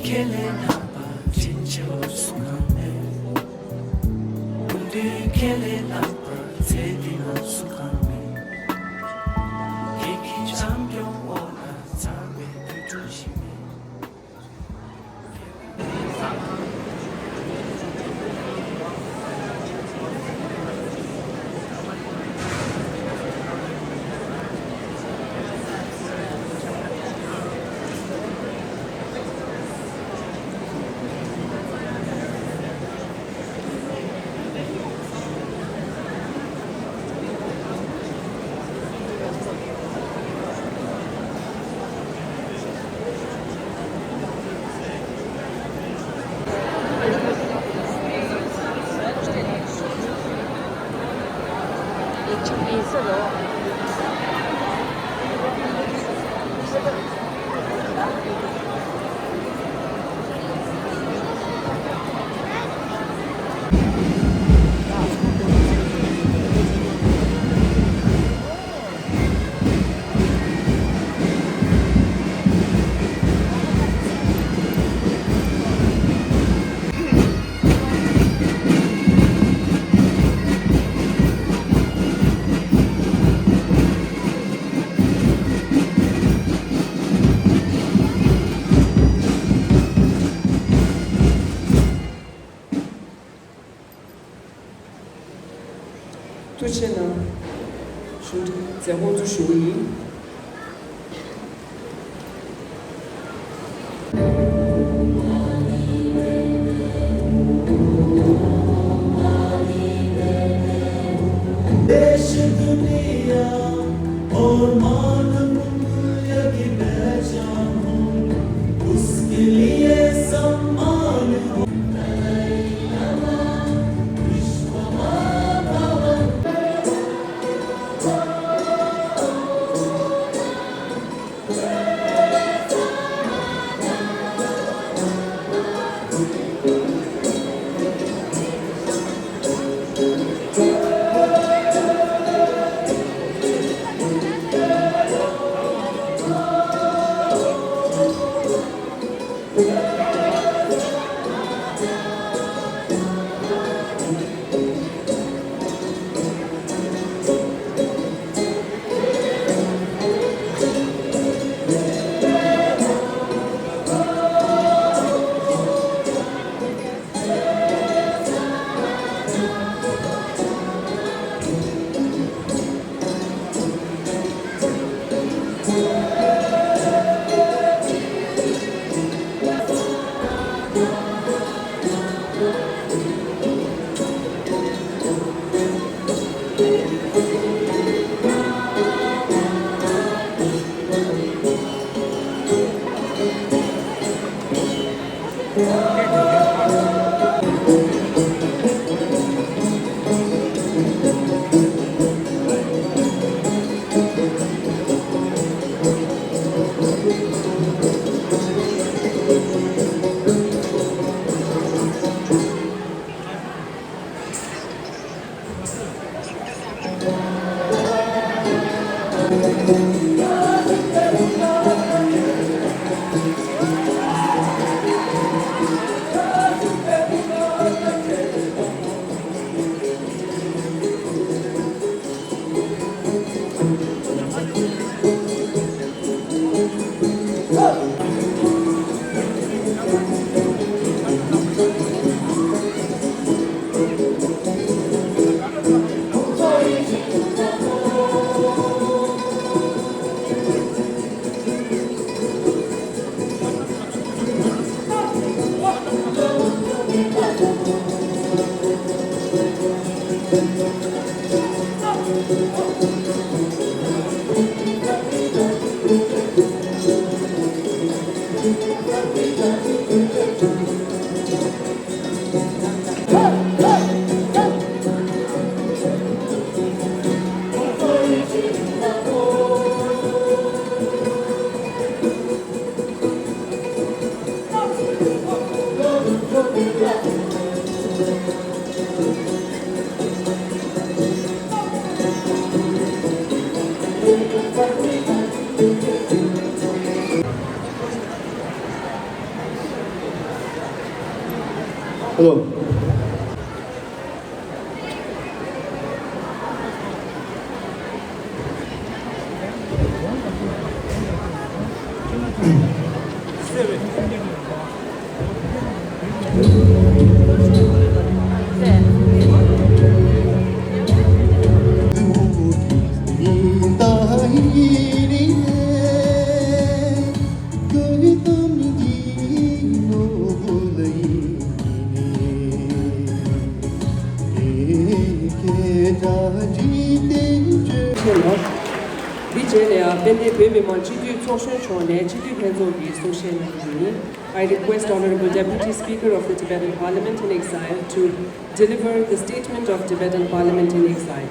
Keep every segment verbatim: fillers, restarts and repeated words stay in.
ཁས་ལེན་ལྷག་པར་དྲིན་ཆེའོ་གསུང་གང་མེད། སྐུ་མདུན་ཁས་ལེན་ལྷག་པར་ཚེ་འདི་ན་གསུང་གང་མེད། ཁྱེད་ཀྱི་བྱམས་སྐྱོང་འོག་ན་ཚངས་པའི་དུར་ཁྲོད་ཞིག་མེད། ཐུགས་རྗེ་གནང་། གཞུང་འབྲེལ་མཛད་སྒོ་འཛུགས་ཞུ་གི་ཡིན། Hello. འདི་རྗེས་ལ་ཡང་དཔལ་ལྡན་བོད་མི་མང་སྤྱི་འཐུས་ཚོགས་གཞོན་མཆོག་ནས་སྤྱི་འཐུས་ལྷན་ཚོགས་ཀྱི་གསུང་བཤད་གནང་རྒྱུ་ཡིན། I request Honorable Deputy Speaker of the Tibetan Parliament in Exile to deliver the statement of Tibetan Parliament in Exile.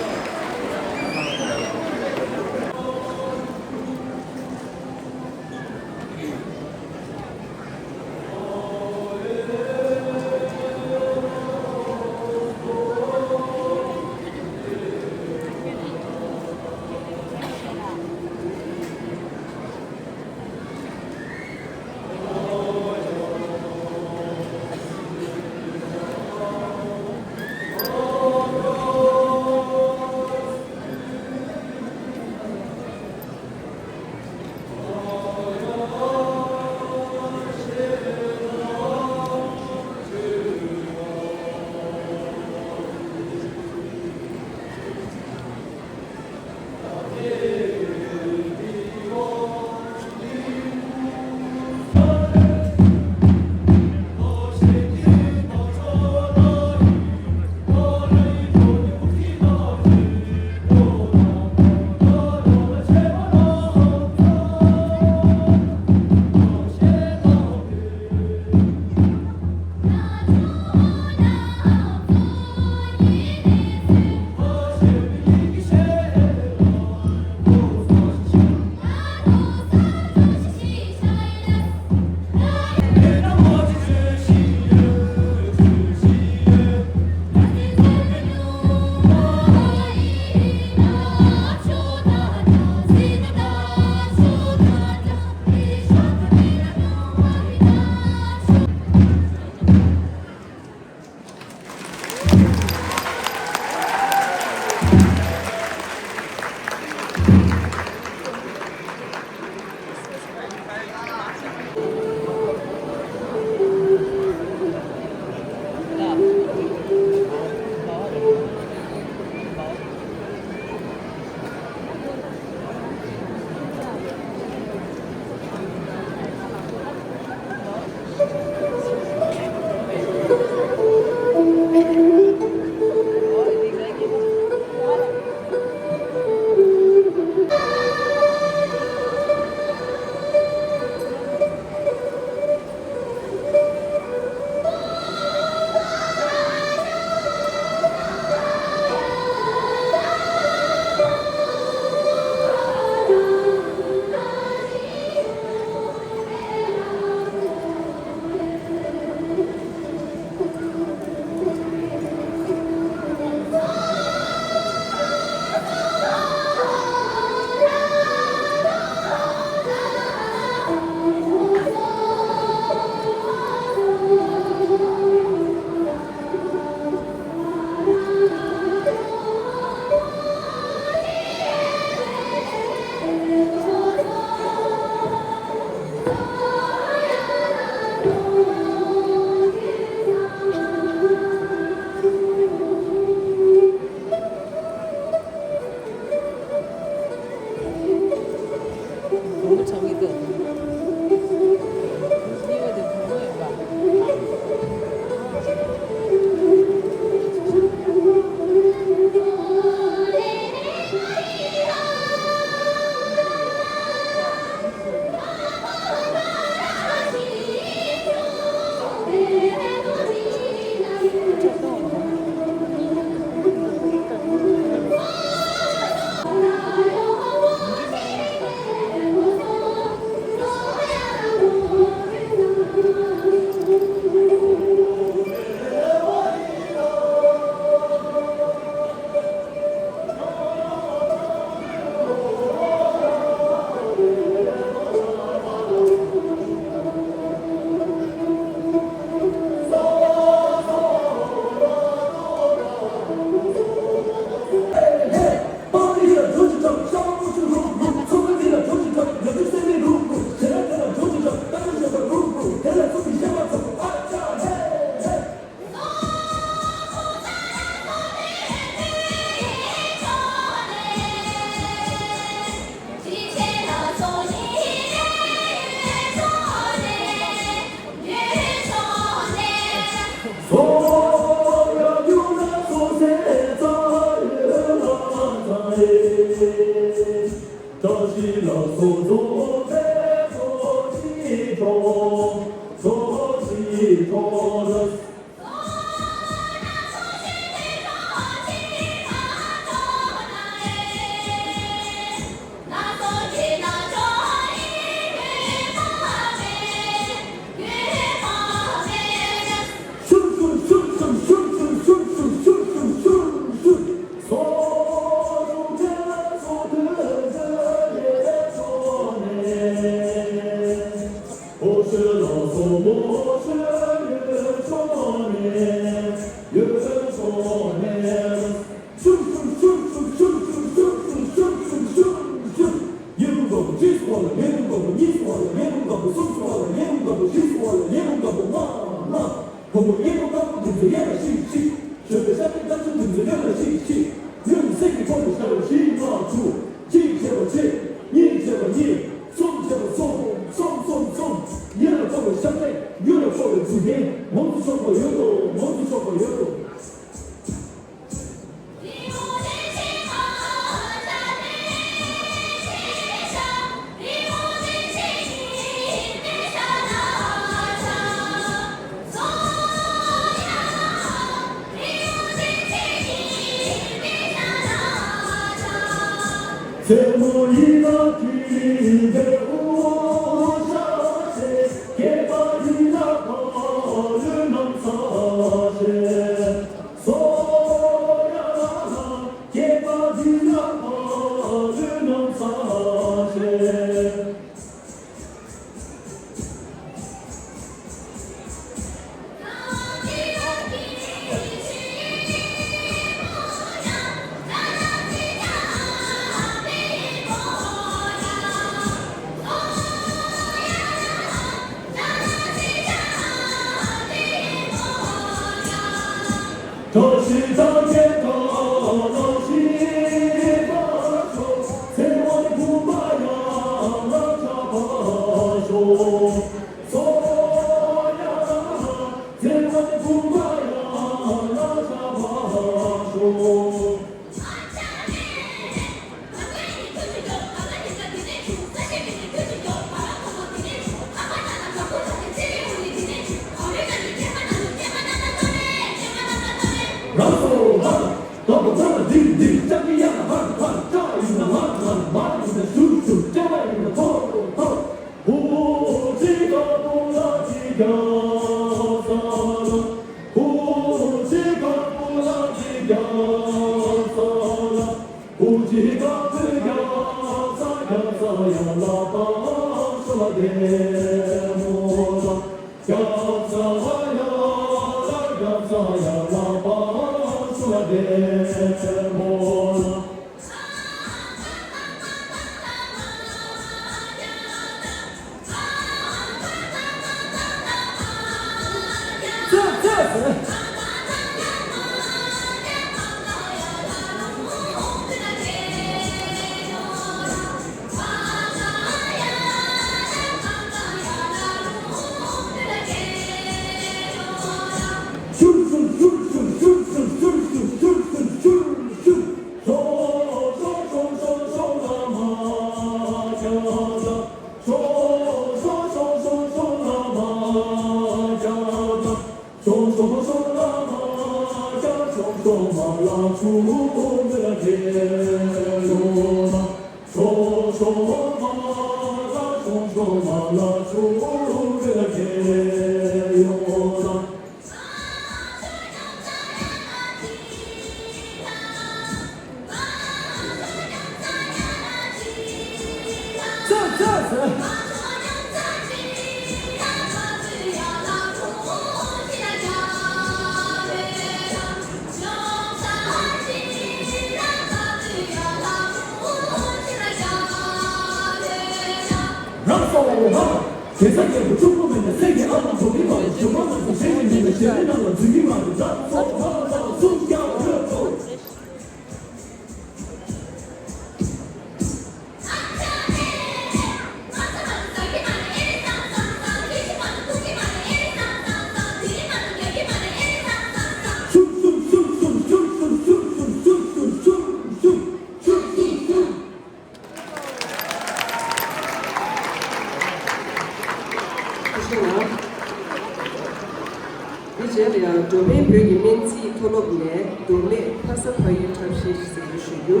དེ་རྗེས་ལ་ཡང་འགྲོ་ཕན་བོད་ཀྱི་སྨན་རྩིས་མཐོ་སློབ་ནས་མདོ་སྨད་ཕ་ས་ཕ་ཡུལ་འཁྲབ་གཞས་ཤིག་གཟིགས་འབུལ་ཞུ་རྒྱུ།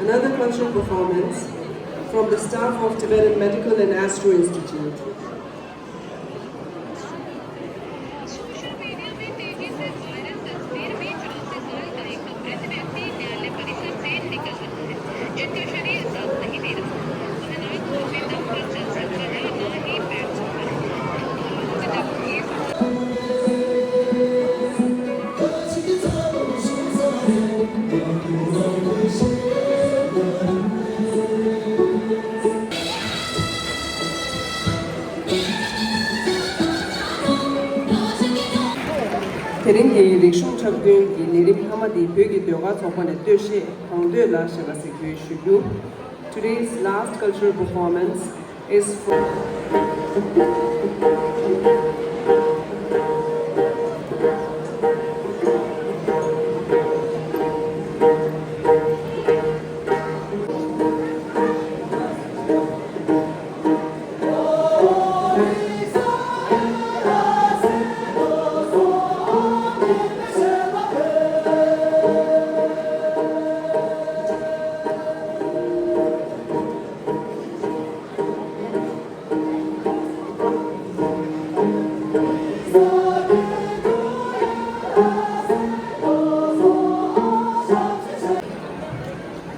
Another cultural performance from the staff of Tibetan Medical and Astro Institute. དེ་རིང་གི་རིག་གཞུང་འཁྲབ་སྟོན་གྱི་ལས་རིམ་མཐའ་མ་དེ་བོད་ཀྱི་ཟློས་གར་ཚོགས་པ་ནས་སྟོད་གཞས་གངས་སྟོད་ལ་ཞེས་པ་གཟིགས་འབུལ་ཞུ་རྒྱུ། Today's last cultural performance is from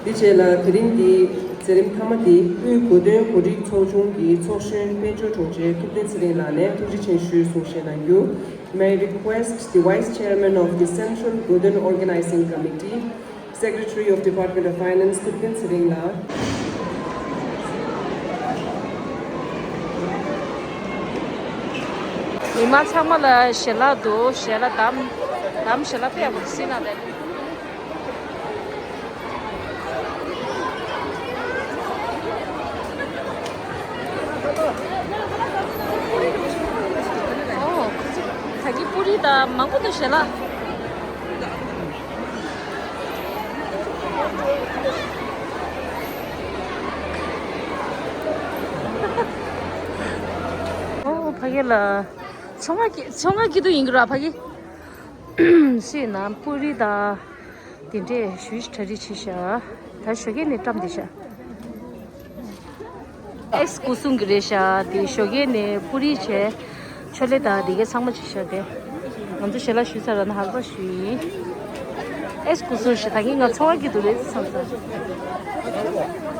དེ་རྗེས་ལ་དེ་རིང་གི་མཛད་རིམ་མཐའ་མ་དེ་དབུས་གོ་སྟོན་གོ་སྒྲིག་ཚོགས་ཆུང་གི་ཚོགས་གཞོན་དཔལ་འབྱོར་དྲུང་ཆེ་ཐུབ་བསྟན་ཚེ་རིང་ལགས་ནས་ཐུགས་རྗེ་ཆེ་ཞུས་གསུང་བཤད་གནང་རྒྱུ། May I request the Vice Chairman of the Central Goden Organizing Committee, Secretary of Department of Finance, ཐུབ་བསྟན་ཚེ་རིང་ལགས། མི་མང་ཚང་མ་ལ་ཞལ་ལག་འདུག་ཞལ་ལག་དམ། དམ་ཞལ་ལག་དཔེ་ཡག་པོ་འདུག་སྲིད་ན་དེ། ཨོ། ད་གི་པུ་རི་དང་མང་པོ་འདུག་ཞལ་ལག་ཨོ། ཕ་གི་ལ། ཚོང་ང་གི་ཚོང་ང་གི་དུ་ཡིན་གི་ར་ཕ་གི། སྲིད་ན་པུ་རི་དང་། དེ་འདྲས་ཞུ་ཞིག་གྲ་སྒྲིག་བྱས་ཤག་ད་ཞོགས་ཀས་ནས་བཀྲམ་བསྡད་ཤག་ཨེ་སི་སྐུ་སྲུང་གི་རེད་ཤག་དེ་ཞོགས་ཀས་ནས་པུ་རི་བྱས། ཆོ་ལེ་དང་དེ་གས་ཚང་མ་བྱས་ཤག་དེ། ང་ཚོ་ཞལ་ལག་ཞུས་ཚར་ར་ན་ཧར་པ་ཞུས་ཡིན། ཨེ་སི་སྐུ་སྲུང་ཞིག་ད་གིན་ང་ཚོང་བ་གི་འདུག་རེད་བསམ་ས།